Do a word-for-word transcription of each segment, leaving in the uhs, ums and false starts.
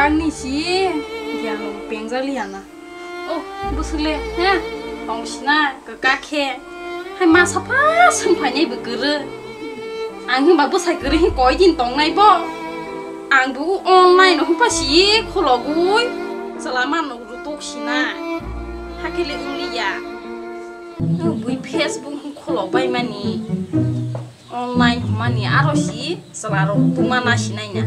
Ang ni si, giyan rok pengjak liya na. Oh, bwswk le, he? Tong sina, kwkak khe. Hai ma sapha swng phainai bo kwrwi. Ang hwnba bwsai kwrwi hwn koi din tongnai bo. Ang bo online hwnba si khologwi. Chwla ma nuk rutuk sina. Hakhe le wng liya. Bui Facebook hwn kholok bai mani. Online hwnmani aro si chwla rok tuma na sinai na.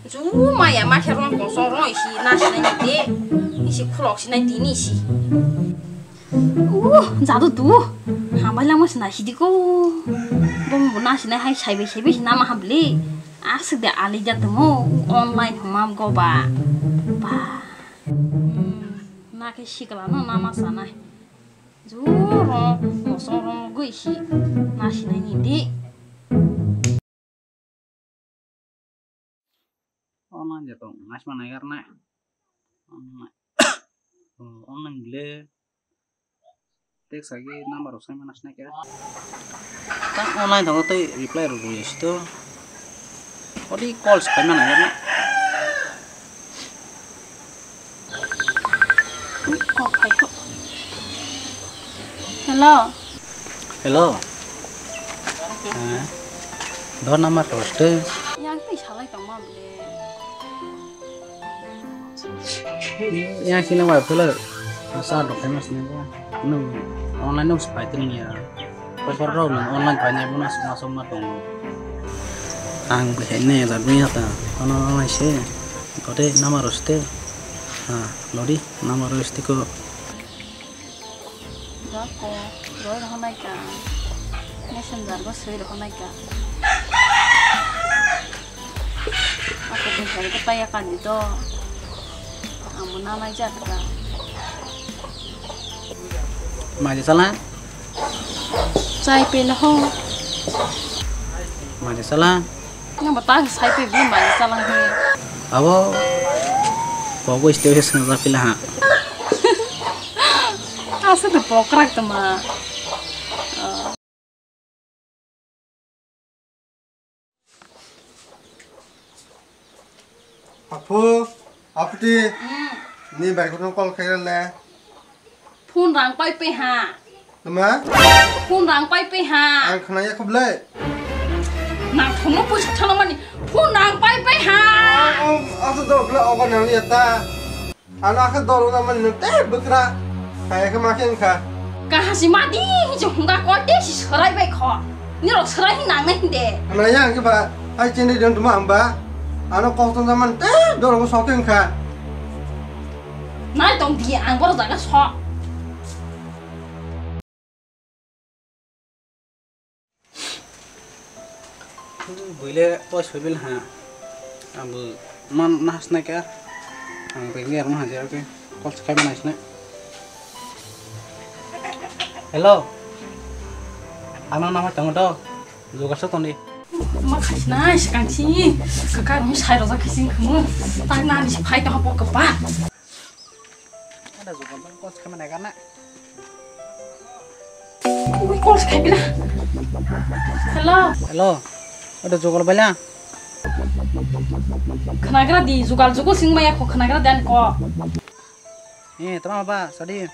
Ju maya ma khe rong kosong rong isi na sinai ni de. Isi khulok sinai tini isi. Uh, jadu tu. Hambai langma sinai sidi ko. Bom bo na sinai hai saibai saibai sinama hamli. Aswk de ali jatmo online hwnma go ba. Ba. Hmm, na khe sikla no nama sanai. Juro, mosoro gwi si, nasinai ni di. Online de tong, nasma nai gar na. Online, online le. Text agi number rok sai ma nasnai khe. Ta online thang tei reply rok rw si to. Odi calls khaima nai gar na. Hello. Hello. Eh, dor number roste. Yang tei salai tongma bole. Yang sini wa pula. Sa do famous ni ba. Nung online nung sepai tini ya. Kotor rok nung online painai bo na suma suma tongo. Ang bihai ne da bini hata. Ono online se. Kote number roste. Ha, lori number roste ko. Ga ko, roi rohonai ka. Messenger go soi rohonai ka. Ako bihai ko paya kandi to. Ang bo nanai jak ka. Maje sala? Chai pela ho. Maje sala? Nang ba ta sai pe bi maje sala he. Abo. Kogo istiwa se sengja pila ha. Asa de pokrak tama. Aphu, aphuti, hmm, ni bai kono call khaira le. Phone rang pai pe ha. Tama? Phone rang pai pe ha. Ang khna ya khublai. Nang thomo puisa thana mani. Phone rang pai pe ha. Ang, ang, asa do bla ogo nang ya ta. Ano akhe dol wngna mani nwng tei bwkra. Kaya khe ma khe wngkha. Kaha si ma di hinwi hwnga koi tei si swrai bai kho. Nirok swrai hin nangnai hinde. Ano yang khe ba hai chini don tuma hamba. Ano kok tong jaman tei dol wngna sok khe wngkha. Nai tong di ang boro jaga sok. Buile poi soibil ha. Ang bo man nahas nai ka. Ang bini arma hajar ke. Kol sakai manai sini. Hello. Ano nama tong do. Jogar sa tong di. Ma khasna sikang si. Kaka rung sai roja khising khamu. Tak nani si phai to hapo kapa. Ada jogar bang kol sakai manai kana. Ui, kol sakai pila. Hello. Hello. Ada jogar bala. Khnagra di, jugal jugo sing maya ko khnagra dan ko. Eh, tama ba, sadi.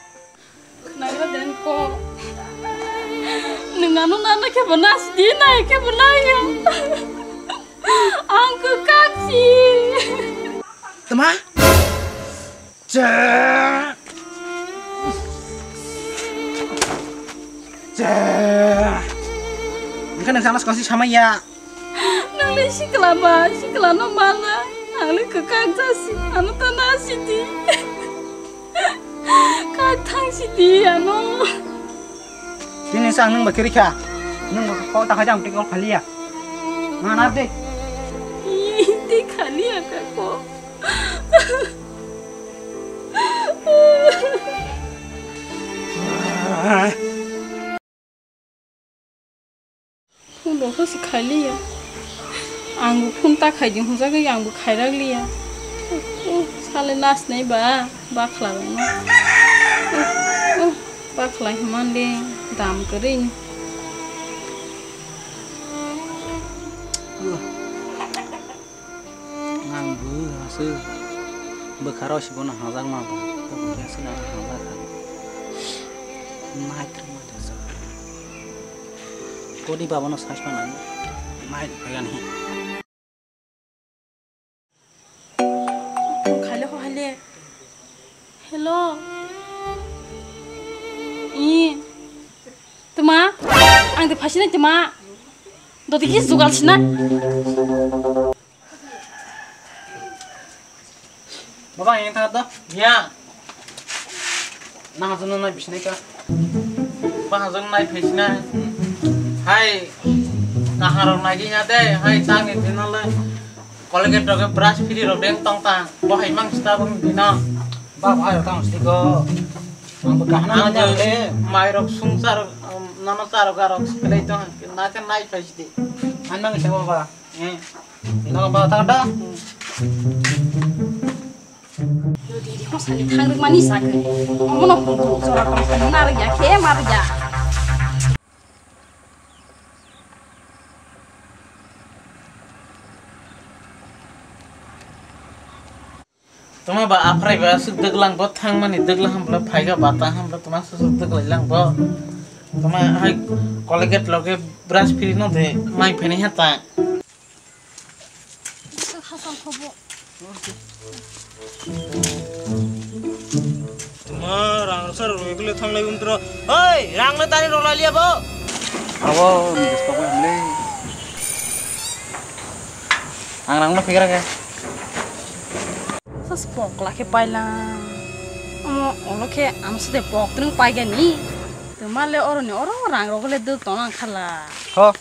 Khnagra dan ko. Nengano nana ke benas di nai ke benaya. Ang ke kaksi. Tama? Cha. Cha. Engkha nang sana sekolah si sama ya. Nang le sikla ba, sikla no mana. Ang le kwkak jasi, ano ta na sidi. Kak thang sidi ano. Tini sang nung ba kiri kha. Nung ba ko ta kha jang tik khaliya. Mana de. Ih, tik khaliya ka ko. Phone rok khe se khai liya. Ang bo phone ta khai di hwnjagwi ang bo khairak liya. Uh, uh, sale nasinai ba, bakhla rokno. Uh, uh, bakhla hwnmani dam kwrwi. Ang bo aswk. Bwkha rw si bono hajak ma bo. Bo bwkha se na hajak kha. Nai tong ma de sa. Kodi baba no sas ma nang. Nai phagan hi. Khaile ho haile. Hello. I. Tuma. Ang de phasi nai tuma. Dodi ki jugal sinai. Baba, yang tha do? Ya. Nang jeno nai bisne ka. Ba jeno nai phaisna. Hai. Kahar nai ya de. Hai, tang ni dinale. Colgate rok brush free rok deng tong ta. Bo hai mang sta bang dina. Ba, ba, tang sti ko. Ang kahana nai le. Mai rok sung sar, nana sar garok spelai tong. Na kan nai phais di. An mang sta ba. Hmm. Ino ba ta da. Yo, di, di, ko sani thang rwk mani sa khe. Omo no hum hum jora tong khe na rwk ya, khe ma rwk ya. Tuma ba aphrai ba aswk dwglang bo thang mani dwglang ham bla phaiga ba ta ham bla tuma aswk dwglai lang bo. Tuma hai Colgate loge brush free no de mai phene ha ta. Bwswk hasal kho bo. Tuma rang rwsa rwgwi kle thanglai umtro. Oi, rang le tari rwlai liya bo. Abo, ni bwswk bai hamle. Ang rang no phikra khe. Sas pokla khe pailang. Omo, olo khe ang sade pok twrwng paigani. Tuma le oroni oro rang rwgwi le dwk tong ang khala. Ho.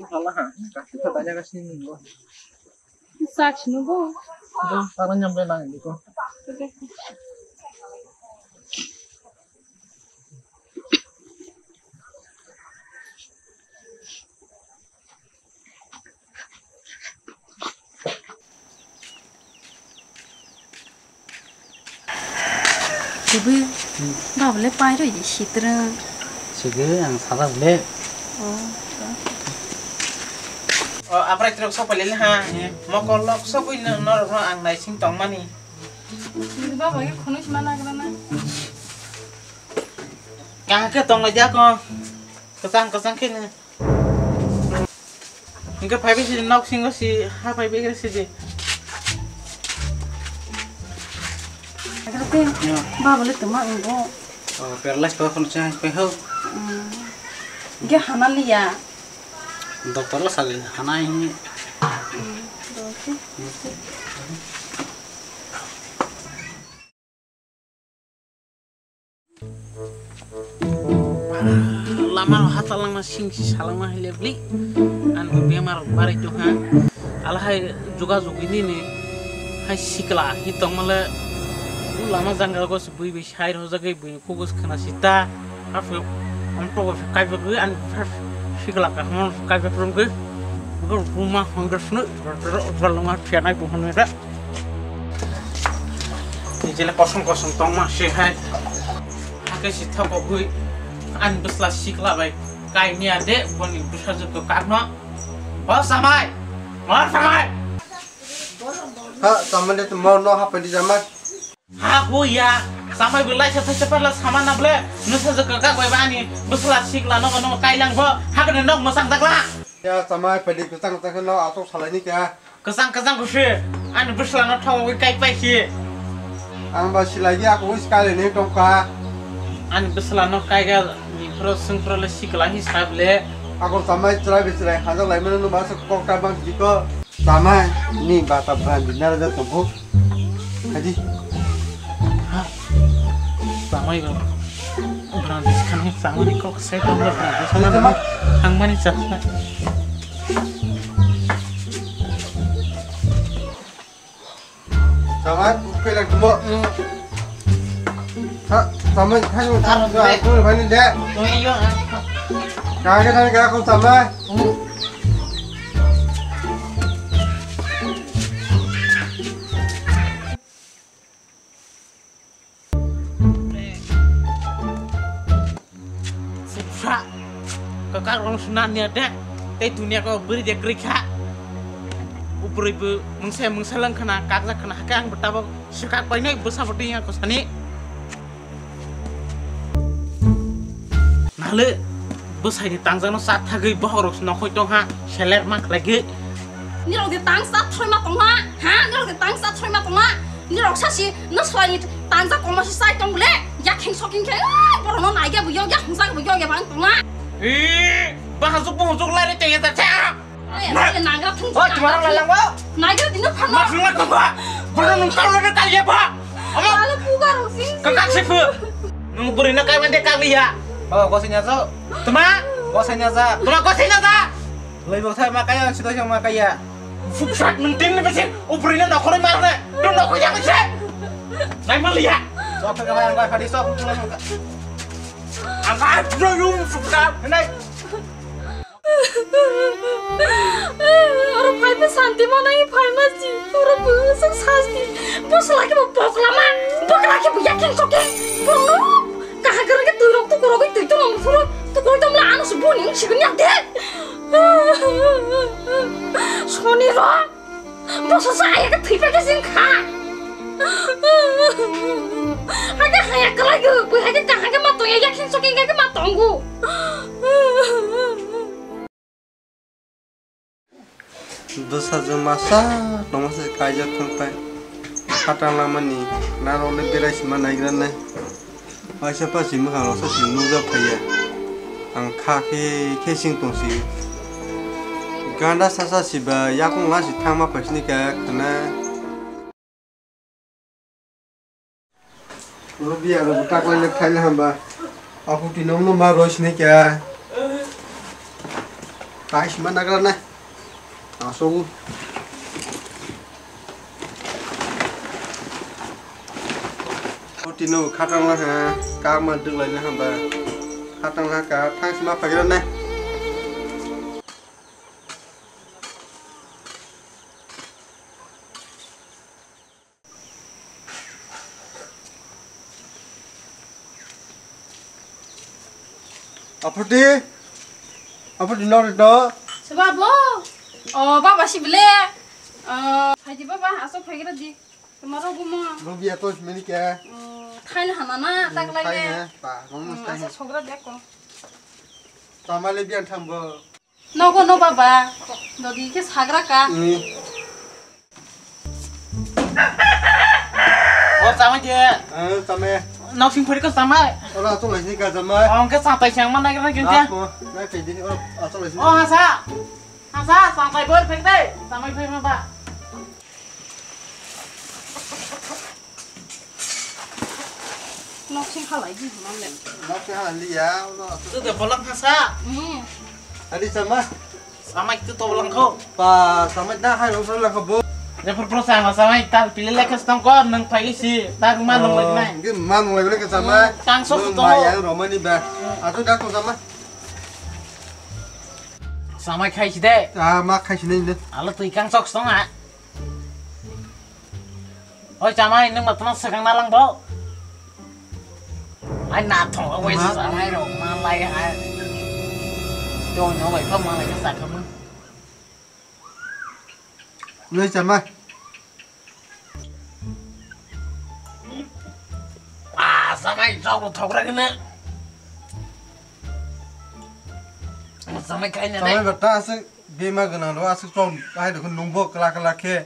Hala ha, kasi ta tanya kasi ni bo. Sak sini bo. Bo, parang nyampe lang ini ko. Tubui, hmm. Baba le pai roi di sitreng. Sige, ang sadak le. Oh. Oh, aprai trok sok pale ha. Hmm. Mokol lok sok ui no, norok no ang naising tong mani. Baba ke khunui sima nagra na. Kaham khe tong lai ja ko. Kwchang kwchang khe no. Hingke phaibai sidi nok singo si ha phaibai khe sidi. Agate, ya. Baba le tuma ungo. Oh, paralyze ko kono chai pe ho. Hmm. Ge hana liya. Doctor lo sali hana ini. Hmm, oke. Lama rok hatalangma singsi salangma hai lebli. Ani bo bemar rok barai tongha. Alhai jogajog nini hai sikla hi tongmale. Lama janga go se bui bai sai rojagwi bui kugos khna sita. Aphuru amthogo kaijakgwi ani sikla kaham kaijakrwngwi. Bo ruma hongdasno ralongma thianai bo hwnwi ra. Nijele kosom kosom tongma se hai. Hakhe si thokogwi ani bwsla sikla bai kaimia de boni bwsajwk to kakno. Bo samai! Bo samai! Ha, samai de mo no hapedi samai. Ha, hu ya. Samai bo laisa thaisa parla sama na ble. Nwsajwk kak bai ba ani bwsla sikla no no kailang bo. Hakhe nok mwsang dakla. Ya, samai pedi kwchang kwchang no asok salai ni kya. Kwchang kwchang kusi, ani bwsla no thongwi kai pai si. Ang ba silai di, ako wis kale ni tongka. Ani bwsla no kaiga ni phro sung phro le sikla hi sab le. Ako samai chwrai bi chwrai hajak lai mano no ba sa kok ta bang jiko. Samai ni ba ta bran di nara da tongko. Hadi. Ha. Samai ba. Bran di kan samai ni kok sai tong bran di. Samai ba. Hang mani sa. Samai, upai lagi mo. Ha, samai, hai mo. Tar, aku bai ni de. Oi, yo. Kage thani kage aku samai. Sipra, kakar rong suna nia de, tei dunia ko beri de kri kha. Bwrwi bo mungsa mungsa lang khna, kakjak khna, hakhe ang bo tabok swkak painai bwsa bo twi ya kosani. Nale bwsai ni tangjak no chat thagwi bohok rok nokhoi tong ha, seler ma khlai gwi. Nirok de tang chat throi ma tong ha, ha? Nirok de tang chat throi ma tong ha? Nirok sasi no swlai ni tangjak koma si sai tong bole, yakheng soking khe, ah, borok no nai ge bo yok, yakheng sak bo yok, ya bang tong ha. Ee, bahasuk buhusuk lai re tong ya ta cha. Ai, ai, nagra thung. Oi, tumarok lalang bo. Nagra dino phan. Masuk lah kau ba. Bono nung kau lagi kau ya ba. Ama. Ala puga rosing. Kekak sih bu. Nung beri nak kau nanti kau ya. Oh, kau sini aja. Tuma. Kau sini aja. Tuma kau sini aja. Lebih saya makanya, sudah saya makanya. Fuksak nung tin ni besi. Uberi nak nokore marne. Nung nokore yang sih. Naik malia. Sok ke kau yang kau hadis sok. Angkat dulu fuksak. Naik. Oro phaiba santi manai phaima si. Oro bwswk sasti. Bwswk laki bo boklama. Bokla khe bo yakheng sokheng. Bono kaham kwrwng khe twi rok tukurogwi twi tongma phuru. Tukurogwi tongmla ano se boni wng sigwn yak de. Soni rok. Boso sa ayakhe thwipa khe sing kha. Hakhe haya kwlai go, bui hakhe kaham khe ma tongya, yakheng sokheng khe ma tongo. Bwsajwk masa tongma se kaijak thangpai. Khatang lamani narwkni berai sima naigra nai. Waisa pasi mwkhang roksa si nukjak phaiya. Ang kha khe khe sing tong si. Ganda sasa siba yakung lasi thangma phaisini kaya khana. Oro biya rok taklai le thaile hamba. Aku tinong no ma roi sini kaya. Tais ma nagra na. Asogu. O tino khatang la ha, ka ma dwk lai na hamba. Khatang la ka, thang sima phagira na. Aphuti, aphuti nori to. Seba bo. O baba si bile. O phaidi baba, aso phaigra di. Tomaro gumo. Rubi ato mini ke. O thail hana na, hmm, tak lai thail ne. He, pa, romo hmm, thail. Aso sogra beko. Tamale bian thambo. Nogo no baba, dodi khe sagra ka. Hmm. O chamai de. Eh, chamai. Nok sing phari ko chamai. Ora to lai ni ka chamai. Ong ke satai sang man nai kan ke. Nai pe di ora to lai. O hasa. Hasa satai bor phek dai. Chamai phai ma ba. Nok sing halai di, manglen. Nok sing halai liya, ulo. Tu de bolang hasa. Hmm. Adi sama. Samai tu to bolang kho. Pa, samai na hai rong lang kho bo. De pur pro sama samai tal pili lekha stong ko nang phai si, ta ruma nang lek nai. Ge man lek lek samai. Hmm, tang sok to. Ma ya romani ba. Hmm. Atu da ko sama. Samai khai si de. Ah, ma khai si ne de. Ala tu ikang sok stong a. Oi chamai, nwng matwno swkang na lang bo? Ai na thong oi chamai rok ma lai hai. Tong no bai phang ma lai sa khamung. Loi chamai. Ah, chamai jok thok ra kene. Chamai kai na. Chamai bata aswk bema gwnang lo aswk chong hai de nung bo kla kla khe.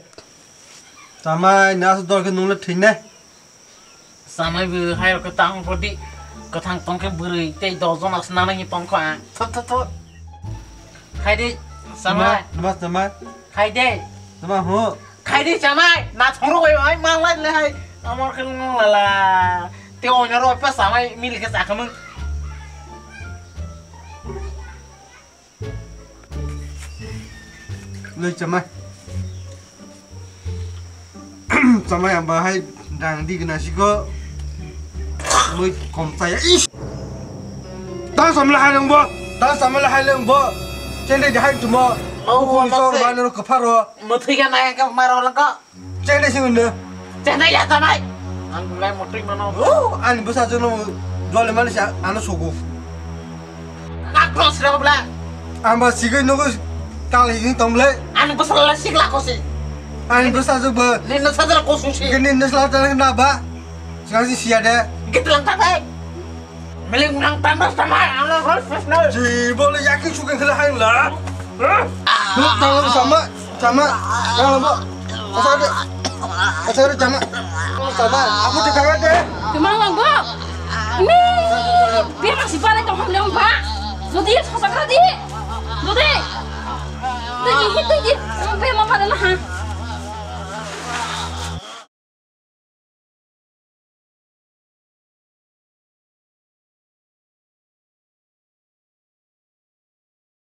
Chamai na su dor khe nung le thwinai. Chamai bo hai rok tang podi kwthang tong khe bwrwi tei dos jon asna nang tong kho ang. Tho, tho, tho. Khai de chamai. Chamai, chamai. Khai de. Chamai ho. Khai de chamai. Na thong rok bai ai ma lai le hai. Amar khe nung la la. Te onyo ro pa chamai mil khe sa khamung. Loi chamai. Chamai ang bahai dang di gna siko. Loi kom chaya. Ish. Tang samla hai nang bo. Tang samla hai nang bo. Chende di hai tumo. Oh, ko so ba no ko pharo. Mo thik na ka maro lang ka. Chekdai sing hwnno. Chekdai ya tanai. Ang gulai motoi mano. Oh, ani bwsa jono dole mani sa ano sugu. Nak bro sira bla. Ang ba sigoi nogo tal higin tomle. Ani bwsa la sigla kosi. Ani bwsa jwk bo. Nini sajra kosong si. Kini nini sajra na ba. Singasi siya de. Gitlang takai. Milik nang tambas tamai, ano rol sesno. Ji bole yaki suka khala hang la. Huh? Lu tang sama, sama. Tang lo. Asal de. Asal de sama. Sama. Aku de kagak de. Kemang lang bo. Ini. Biar masih balik tong ham leong ba. Jodi ya sosa kadi. Jodi. Tegi hit tegi. Biar mama dah lah ha.